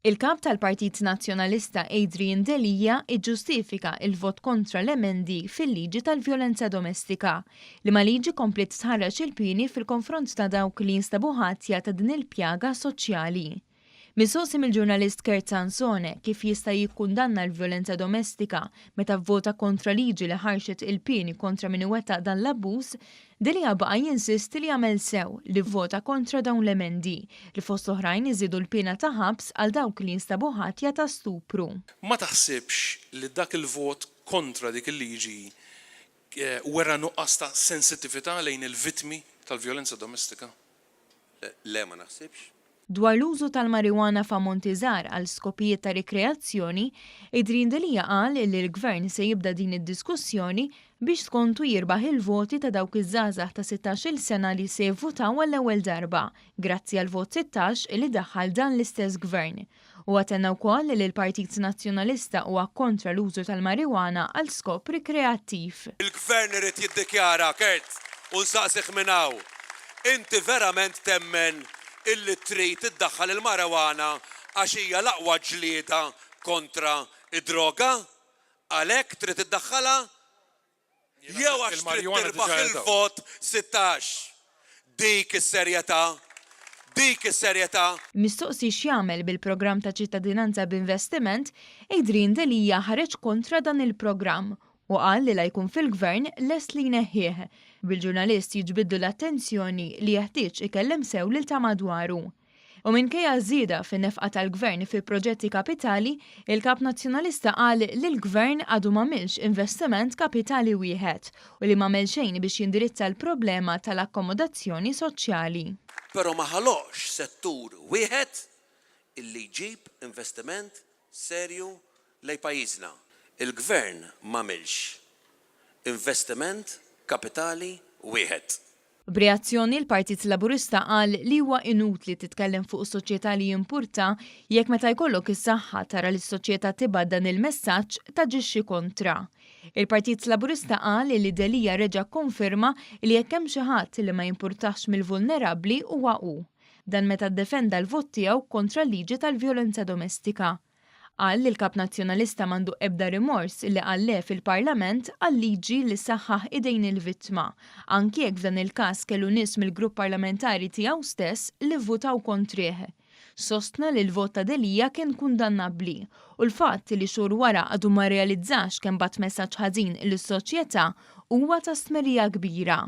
Il-Kap tal-Partit Nazzjonalista Adrian Delia iġġustifika il-vot kontra l-emendi fil-liġi tal-vjolenza domestika, liema liġi kompliet tħarrax il-pieni fil-konfront ta' dawk li jinstabu ħatja ta' din il-pjaga soċjali. Mistoqsi mill-ġurnalist Kurt Sansone kif jista' jikkundanna l-vjolenza domestika meta vvota kontra liġi li ħarxet il-pieni kontra min iwettaq dan l-abbuż, Delia baqa' jinsisti li għamel sew li vvota kontra dawn l-emendi, li fost oħrajn iżidu l-piena ta' ħabs għal dawk li jinstabu ħatja ta' stupru. Ma taħsibx li dak il-vot kontra dik il-liġi wera nuqqas ta' sensittività lejn il-vittmi tal-vjolenza domestika? Le, ma naħsibx. Dwar l-użu tal-marijuana f'ammonti żgħar għal skopijiet ta' rikreazzjoni, Adrian Delia qal li l-Gvern se jibda din id-diskussjoni biex skontu jirbaħ il-voti ta' dawk iż-żgħażagħ ta' 16-il sena li se jivvutaw għall-ewwel darba, grazzi għall-vot 16 li daħħal dan l-istess Gvern. Huwa tenna wkoll li l-Partit Nazzjonalista huwa kontra l-użu tal-marijuana għal skop rikreattiv. Il-Gvern irid jiddikjara, Kurt, u nsaqsih minn hawn, inti verament temmen illi trid iddaħħal il-marijuana għax hija l-aqwa ġlieda kontra d-droga? Għalhekk trid iddaħħalha? Jew għax trid tirbaħ il-vot 16. Dik is-serjetà. Dik is-serjetà. Mistoqsi x'jagħmel bil-programm ta' ċittadinanza b'investiment, Adrian Delia ħareġ kontra dan il-programm u qal li la jkun fil-Gvern lest li jneħħih, bil-ġurnalist jiġbidlu l-attenzjoni li jeħtieġ ikellem sew lil ta' madwaru. U minkejja ż-żieda fin-nefqa tal-Gvern fi proġetti kapitali, il-Kap Nazzjonalista qal li l-Gvern għadu m'għamilx investiment kapitali wieħed u li m'għamel xejn biex jindirizza l-problema tal-akkomodazzjoni soċjali. Però ma ħaloqx settur wieħed illi jġib investiment serju lejn pajjiżna. Il-Gvern m'għamilx investiment kapitali wieħed. B'reazzjoni l-Partit Laburista qal li huwa inutli titkellem fuq soċjetà li jimpurta jekk meta jkollok is-saħħa tara li s-soċjetà tibgħat dan il-messaġġ taġixxi kontra. Il-Partit Laburista qal li Delia reġa' kkonferma li jekk hemm xi ħadd li ma jimpurtahx mill-vulnerabbli huwa hu. Dan meta ddefenda l-vot tiegħu kontra l-liġi tal-vjolenza domestika. Qal li l-Kap Nazzjonalista m'għandu ebda rimors li qal le fil-Parlament għal liġi li ssaħħaħ idejn il-vittma, anki jekk f'dan il-każ kellu nies mill-grupp parlamentari tiegħu stess li vvutaw kontrih. Sostna li l-vot ta' Delia kien kundannabbli u l-fatt li xhur wara għadu ma rrealizzax kemm bagħat messaġġ ħażin lis-soċjetà huwa ta' stmerrija kbira.